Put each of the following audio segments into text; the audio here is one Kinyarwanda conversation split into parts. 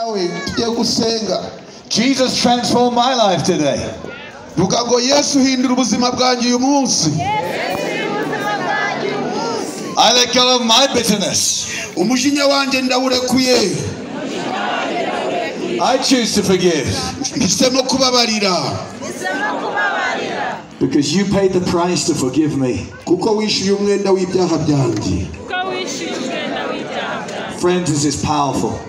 Yawe tugiye gusenga. Jesus transformed my life today. Vuga ngo Yesu hindura ubuzima bwanjye uyu munsi. I let go of my bitterness. Umujinya wanjye ndawurekuye. I choose to forgive. Mpisemo kubabarira. Because you paid the price to forgive me. Kuko wishyuye umwenda w'ibyaha byanjye. Friends, this is powerful.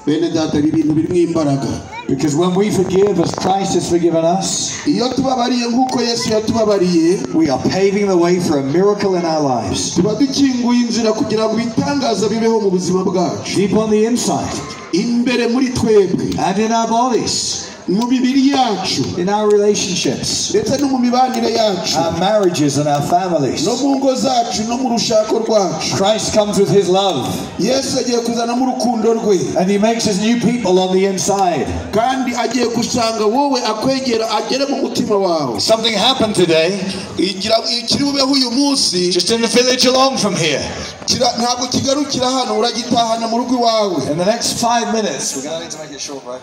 Bene data, ibi bintu birimo imbaraga. Because when we forgive as Christ has forgiven us, Iyo tubabariye nk'uko Yesu yatubabariye, we are paving the way for a miracle in our lives. Tuba dukinguye inzira kugira ngo ibitangaza bibeho mu buzima bwacu. Deep on the inside. Imbere muri twebwe. And in our bodies. Mu mibiri yacu. In our relationships. Ndetse no mu mibanire yacu. Our marriages and our families. No mu ngo zacu no mu rushako rwacu. Christ comes with his love. Yesu agiye kuzanamo urukundo rwe. And he makes us new people on the inside. Kandi agiye gusanga wowe akwegera agere mu mutima wawe. Something happened today. Ikiri bubeho uyu munsi. Just in the village along from here. Ntabwo kigarukira hano, uragitahana mu rugo iwawe. In the next 5 minutes, we're going to need to make it short, right?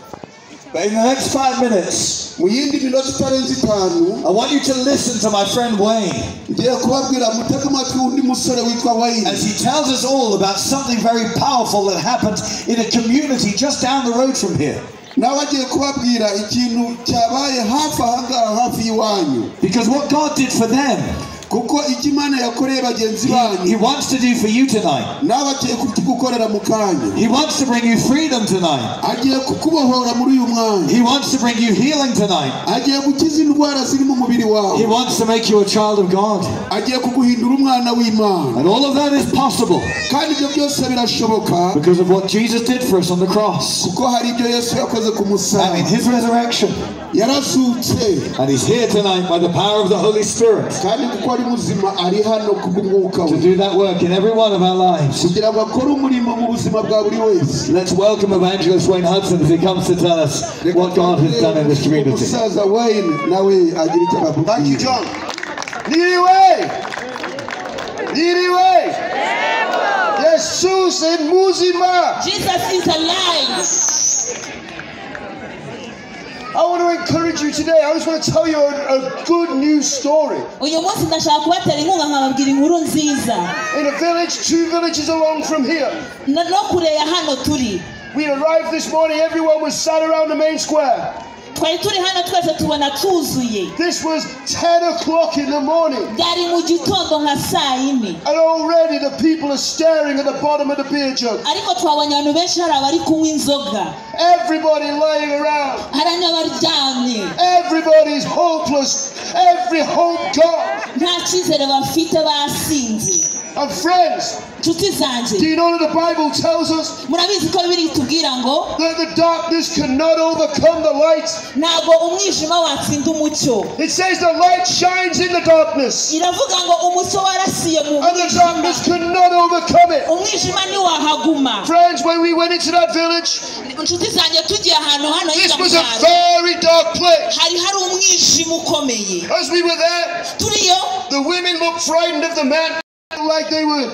But in the next 5 minutes, Mu yindi minota itarenze itanu, I want you to listen to my friend Wayne. Ngiye kubabwira mutege amatwi undi musore witwa Wayne. As he tells us all about something very powerful that happened in a community just down the road from here. Nawe agiye kubabwira ikintu cyabaye hafi aha ngaha hafi y'iwanyu. Because what God did for them, Kuko icyo Imana yakoreye bagenzi banyu, he wants to do for you tonight. Nawe agiye kukigukorera mu kanya. He wants to bring you freedom tonight. Agiye kukubohora muri uyu mwanya. He wants to bring you healing tonight. Agiye gukiza indwara ziri mu mubiri wawe. He wants to make you a child of God. Agiye kuguhindura umwana w'Imana. And all of that is possible. Kandi ibyo byose birashoboka. Because of what Jesus did for us on the cross. Kuko hari ibyo Yesu yakoze ku musaraba. And in his resurrection. Yarazutse. And he's here tonight by the power of the Holy Spirit. Kandi kuko ari muzima ari hano kubw'umwuka we. To do that work in every one of our lives. Kugira ngo akore umurimo mu buzima bwa buri wese. Let's welcome Evangelist Wayne Hudson as he comes to tell us what God has done in this community. Umusaza Wayne nawe agira icyo ababwira. Thank you, John. Niriwe! Niriwe! Jesus ni muzima! Jesus is alive. I want to encourage you today. I just want to tell you a good news story. Uyu munsi ndashaka kubatera inkunga nkababwira inkuru nziza. In a village, 2 villages along from here. No kure ya hano turi. We arrived this morning, everyone was sat around the main square. Twari turi hano twese tubona tuzuye. This was 10 o'clock in the morning. Byari mu gitondo nka saa yine. And already the people are staring at the bottom of the beer jug. Ariko twabonye abantu benshi hari abari kunywa inzoga. Everybody lying around. Hari n'abaryamye. Everybody's hopeless. Every hope gone. Nta cyizere bafite basinze. And friends, Nshuti zanjye, do you know that the Bible tells us murabizi ko Bibiliya itubwira ngo that the darkness cannot overcome the light? Ntabwo umwijima watsinda umucyo. It says the light shines in the darkness. Iravuga ngo umucyo warasiye mu And the mwijima. darkness cannot overcome it. Umwijima ntiwahaguma. Friends, when we went into that village, Nshuti zanjye, tugiye ahantu hano this hirya mu was a cyaro, very dark place. hari hari umwijima ukomeye. As we were there, Turiyo, the women looked frightened of the men, like they were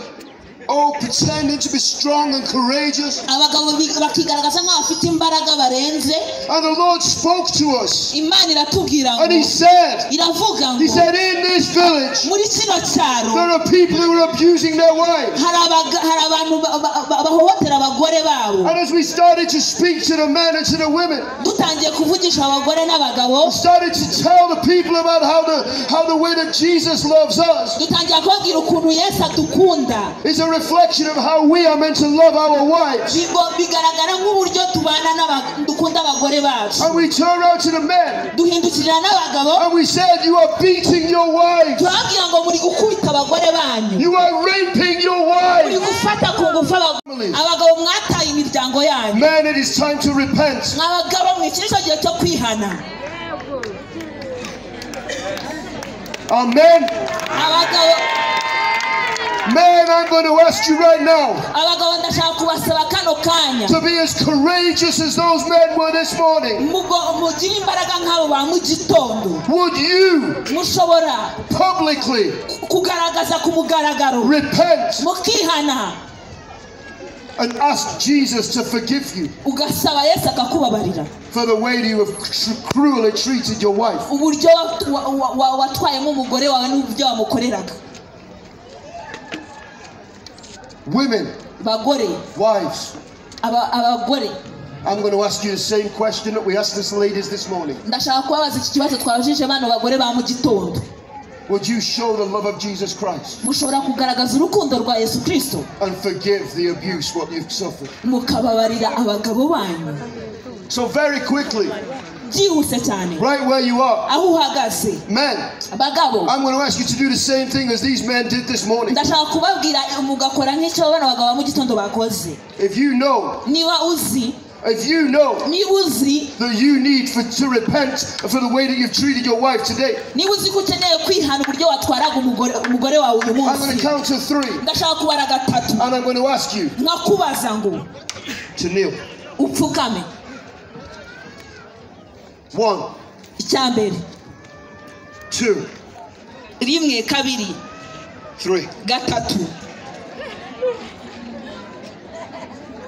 pretending to be strong and courageous. Abagabo bakigaragaza nk'aho bafite imbaraga barenze. And the Lord spoke to us. Imana iratubwira ngo, And he said, iravuga ngo, he said, in this village, muri kino cyaro, there are people who are abusing their wives. hari abantu bahohotera abagore babo. And as we started to speak to the men and to the women, dutangiye kuvugisha abagore n'abagabo, we started to tell the people about how the way that Jesus loves us dutangiye kubabwira ukuntu Yesu adukunda. is a reflection of how we are meant to love our wives. Bigaragara nk'uburyo tubana dukunda abagore bacu. And we turn around to the men duhindukirira n'abagabo, and we said, you are beating your wives. turababwira ngo muri gukubita abagore banyu. You are raping your Muri wives. gufata ku ngufu abagabo mwataye imiryango yanyu. Men, it is time to repent. Mwabagabo mwe, iki nicyo gihe cyo kwihana. Amen. Abagabo, Men, I'm going to ask you right now abagabo ndashaka kubasaba kano kanya to be as courageous as those men were this morning. Mugire imbaraga nk'abo ba mu gitondo. Would you mushobora publicly kugaragaza ku mugaragaro repent mukihana And ask Jesus to forgive you ugasaba Yesu akakubabarira for the way that you have cruelly treated your wife. Uburyo watwayemo umugore wawe n'uburyo wamukoreraga. Women, bagore, wives, abagore, I'm going to ask you the same question that we asked this ladies this morning. Ndashaka kubabaza iki kibazo twabajije bano bagore ba mu gitondo. Would you show the love of Jesus Christ Mushobora kugaragaza urukundo rwa Yesu Kristo and forgive the abuse what you've suffered? Mukababarira abagabo banyu. So very quickly, Byihuse cyane, right where you are, aho uhagaze, men, bagabo, I'm going to ask you to do the same thing as these men did this morning. Ndashaka kubabwira mugakora nk'icyo bano bagabo ba mu gitondo bakoze. If you know, Niba uzi, if you know niba uzi, that you need to repent for the way that you've treated your wife today, niba uzi ko ukeneye kwihana uburyo watwaraga umugore wawe uyu I'm going munsi, to count to 3 ndashaka kubara gatatu, and I'm going to ask you nkakubaza ngo to kneel. upfukame. 1, Icya mbere, 2, 1, 2, 3. 3.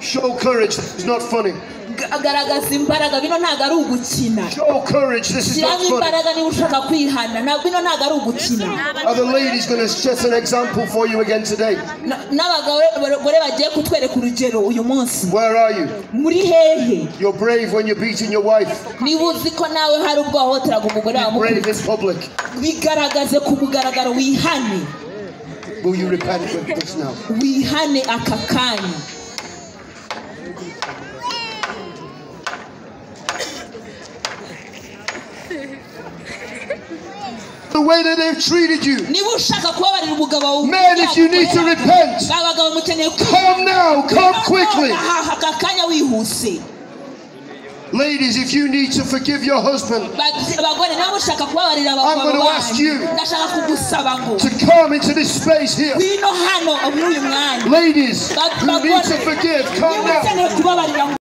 Show courage. It's not funny. Garagaza imbaraga, bino ntabwo ari ugukina. Show courage. This is not Shyiramo funny. imbaraga niba ushaka kwihana, ntabwo bino ntabwo ari ugukina. Are the ladies going to set an example for you again today? N'abagore bagiye kutwereka urugero uyu munsi. Where are you? Muri hehe? You're brave when you're beating your wife. Niba uzi ko nawe hari ubwo wahohoteraga umugore wawe, Brave in public. bigaragaze ku mugaragaro, wihane. Will you repent with us now? Wihane aka kanya. The way that they've treated you. Niba ushaka kubabarira umugabo wawe, Men, if you need to repent, abagabo mukeneye come now, come quickly. Aka kanya wihuse. Ladies, if you need to forgive your husband, Bagore niba mushaka kubabarira I'm abagabo gonna ask banyu, you ndashaka kugusaba ngo to come into this space here. ngwino hano muri uyu mwanya. Ladies who need to forgive, come Niba now. ukeneye kubabarira